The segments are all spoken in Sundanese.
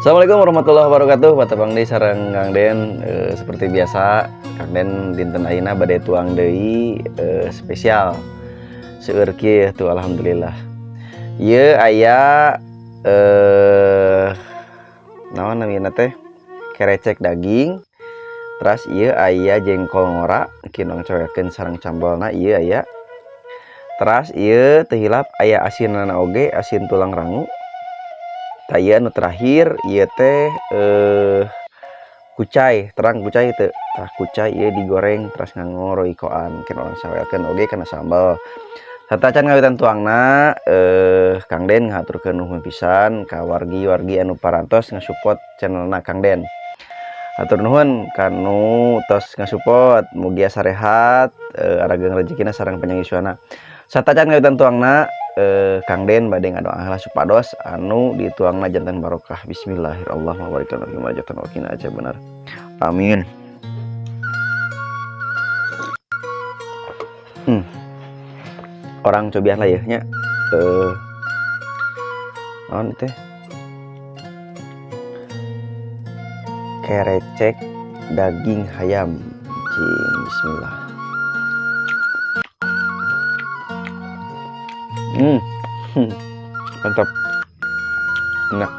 Assalamualaikum warahmatullahi wabarakatuh. Patepang deui sareng Kang Den, seperti biasa Kang Den dinten ayeuna bade tuang deui, spesial seueur kieu tuh, alhamdulillah. Ieu aya naon namina teh, kerecek daging. Terus ieu aya jengkol ngora kinong coekeun sareng cambolna, ieu aya. Terus ieu teu hilap aya asinana oge, asin tulang rangu. Tah ieu anu terakhir ieu teh kucai, terang kucai teu. Tah kucai ieu digoreng terus nganggo roikoan, kin urang sawelkeun oge kana sambal. Satacan ngawitan tuangna, Kang Den ngahaturkeun nuhun pisan ka wargi-wargi anu parantos ngasupport channelna Kang Den. Hatur nuhun kanu tos ngasupport, mugia sarehat, arageung rejekina sareng panjang yuswana. Satacan ngawitan tuangna, Kang Den bade ngadoa heula supados anu dituangna janten barokah. Bismillahirrahmanirrahim. Benar. Amin. Orang cobian lah ya nya. Naon teh? Kerecek daging hayam. Cing, bismillah. Mantap. Enak.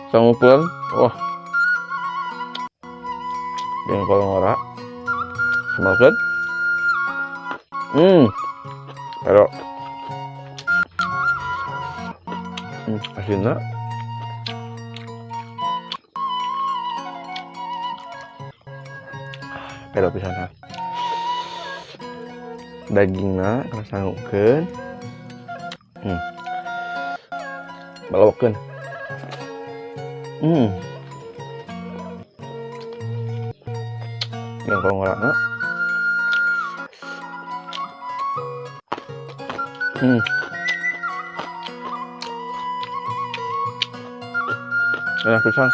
Sangupuan, wah. Jengkol ngora. Semakin. Pero. Asinna. Pero pisan ha. Dagingna kana sangukeun. Balokeun. Jengkol ngorana. Enak pisan.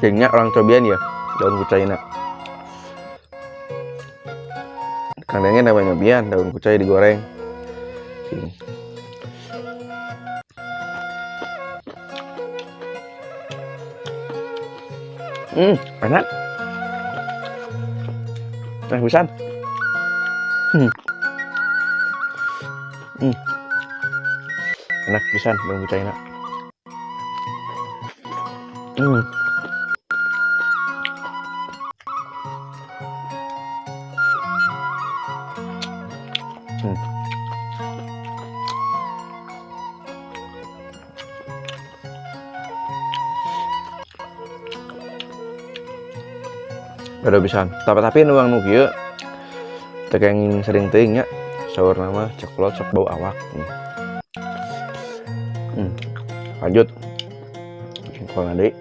Kayaknya orang cobian ya daun kucainya. Kang Dengen namanya nyobian daun kucai digoreng. Sini. Enak. Enak pisan. Enak pisan daun kucainya. Beda pisan. Tapi nuang nu kieu teu kenging sering teuing nya. Saurna mah ceklot sok bau awak. Lanjut. Jengkolna deui.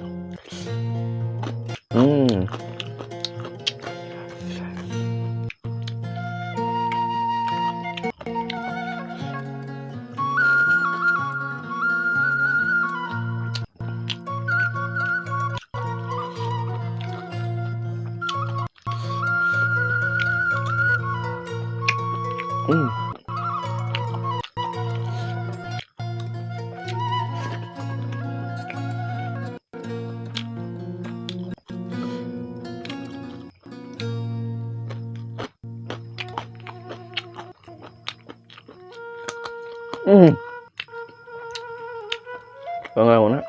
Bangga.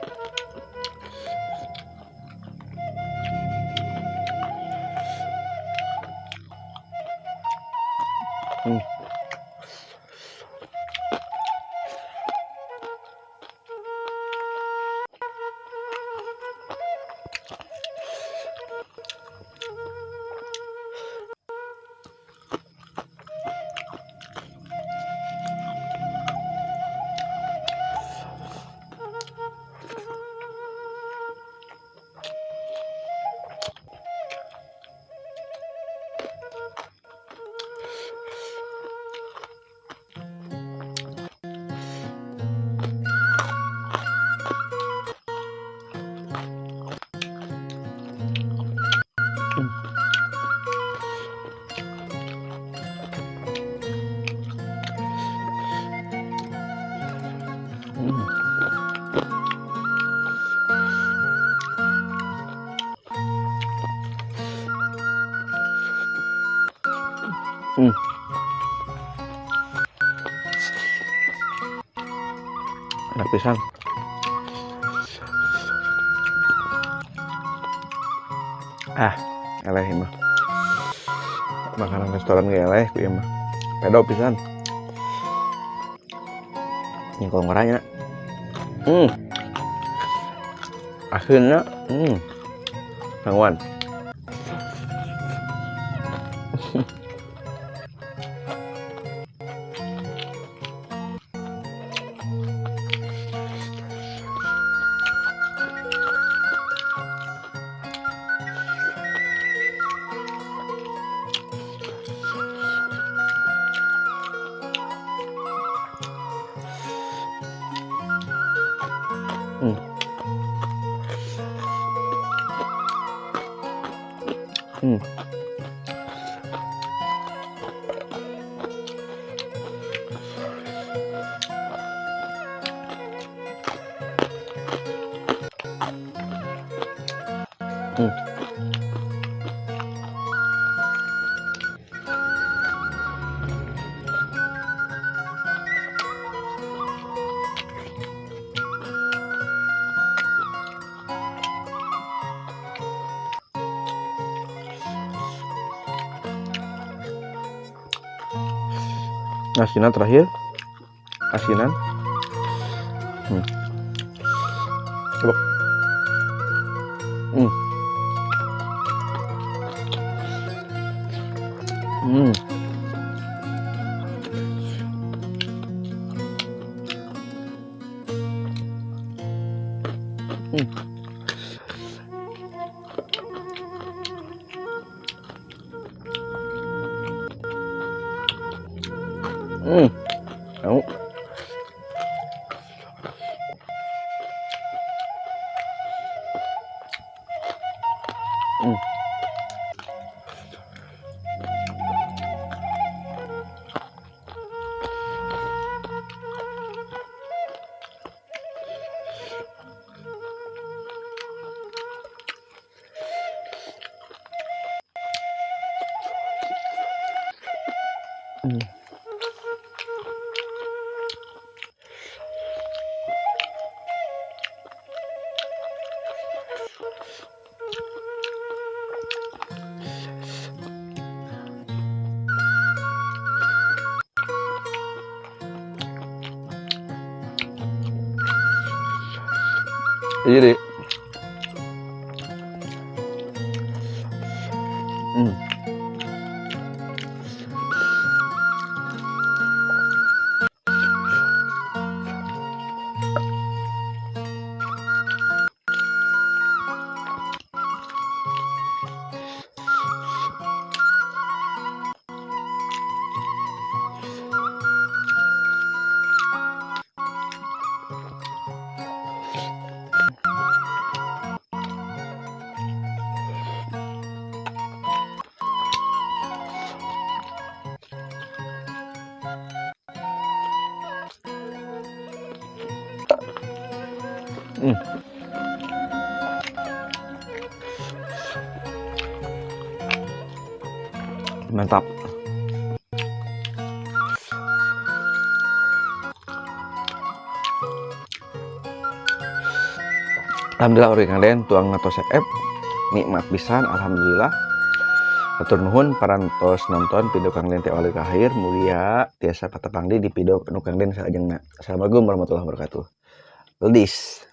Enak pisan. Ah, eleh mah. Makanan restoran ge eleh ku ieu mah. Pedo pisan. Nyengkong orangnya. Akhirnya, Kangwan. Asinan terakhir, asinan. Coba. Mau. Jadi Mantap. Alhamdulillah urang Kang Den tuang ngatos F nikmat pisan alhamdulillah. Hatur nuhun parantos nonton video Kang Den teh awal ka akhir, mulia tiasa patepang deui di video nu Kang Den salajengna. Assalamualaikum warahmatullahi wabarakatuh. Ledis.